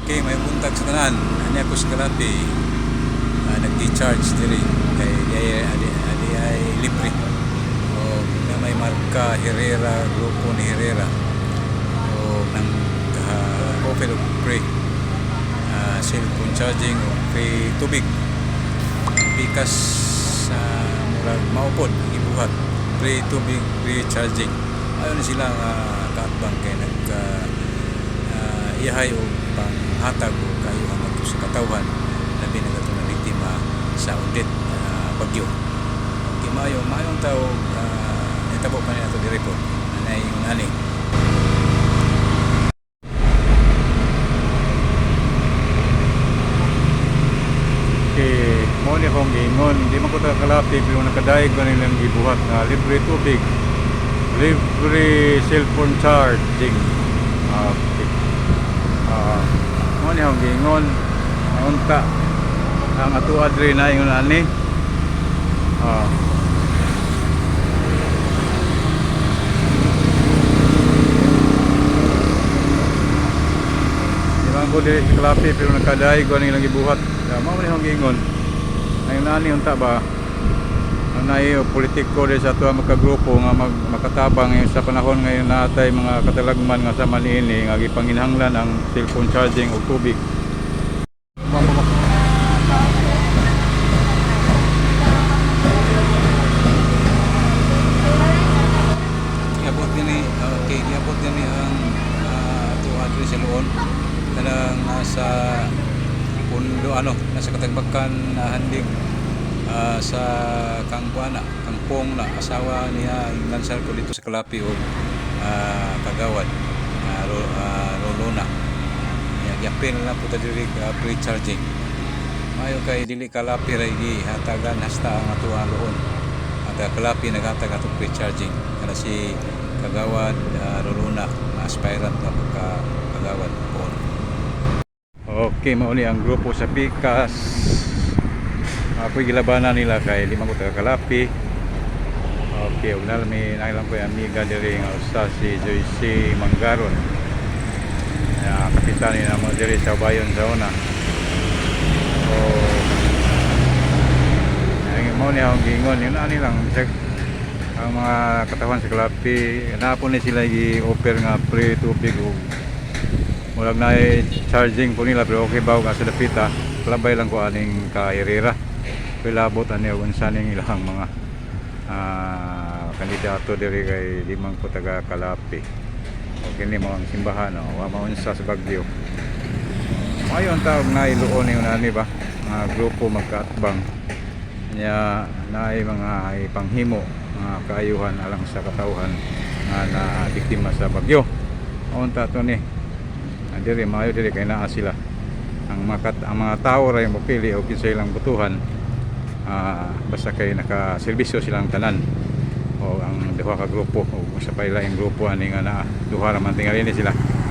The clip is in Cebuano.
Okay, may buntag sa tanan. Ani ako sa Kalapi. Nag-decharge diri kay di ay adi ay libre. O na may marka Herrera, grupo ni Herrera. O nang offer og free cellphone charging o free tubig. Ang pikas sa murag maupod ang gibuhat. Free tubig, free charging. Ayon ni sila nga kaatbang kay nag iyahay o panghatag o kaayuhan ngadto sa katawhan, labi na kato na biktima sa Odette bagyo. Okay, maayo maayong tao, nitabo pa ni ato diri po. Anay yung ani. Okay, mo ni akong giingon, di man ko taga Kalapi pero nakadayeg ko nilang gibuhat nga libre tubig, libre cellphone charging. Okay. Mo ni akong giingon, unta ang ato adre na ingon ani. Di man ko diri sa Kalapi pero nakadayeg ko nilang gibuhat. Mao ni akong giingon. Ngayon ani unta ba ang naay politiko diri sa ato magkagrupo nga makatabang ngayon sa panahon ngayon natay mga katalagman nga sama niini nga gipanginhanglan ang cellphone charging ug tubig. Giabot gani, okay, giabot gani ang ato adre sa Luon kanang nasa pundo ano, nasa Katagbakan na handig sa Kangbuana, Kangpong na asawa niya yung lansar ko dito sa Kalapi o Kagawad, Rolona. Ya, giapil na po ta diri free charging. Mayo kay dili Kalapi ra gihatagan hasta ang atuang Luon. At Kalapi naghatag atong free charging. Kana si Kagawad Rolona, aspirant nga pagka Kagawad po. Okay, mao ni ang grupo sa Pikas. Ako'y gilabanan nila kay lima ko taga Kalapi. Okay, ug nalmi nailang ko yung amiga diri nga usa si Joyce Manggaron. Kapitan ni namo diri sa bayon sa una. So, ang mao ni akong giingon, yun ani lang bisag ang mga katawan sa Kalapi, naa po ni sila gi-offer nga free tubig ug murag na charging po nila, pero okay ba og asa dapita, labay lang ko aning ka Herrera. Pilabot ani og unsa ning ilang mga kandidato diri kay di man ko taga Kalapi. Okay ni mo ang simbahan, no? Wa maunsa sa bagyo. Mayo ang tawag na iluon ni ani ba mga grupo magkaatbang nya naay mga ipanghimo mga kaayuhan alang sa katawhan nga na biktima sa bagyo. Unta to ni. Diri maayo diri kay naa sila ang ang mga tao ra yung mapili og kinsa ilang botohan, basta kay nakaserbisyo silang tanan o ang duha ka grupo o sa pa ilaing grupo ani nga naa duha ra man tingali ni sila.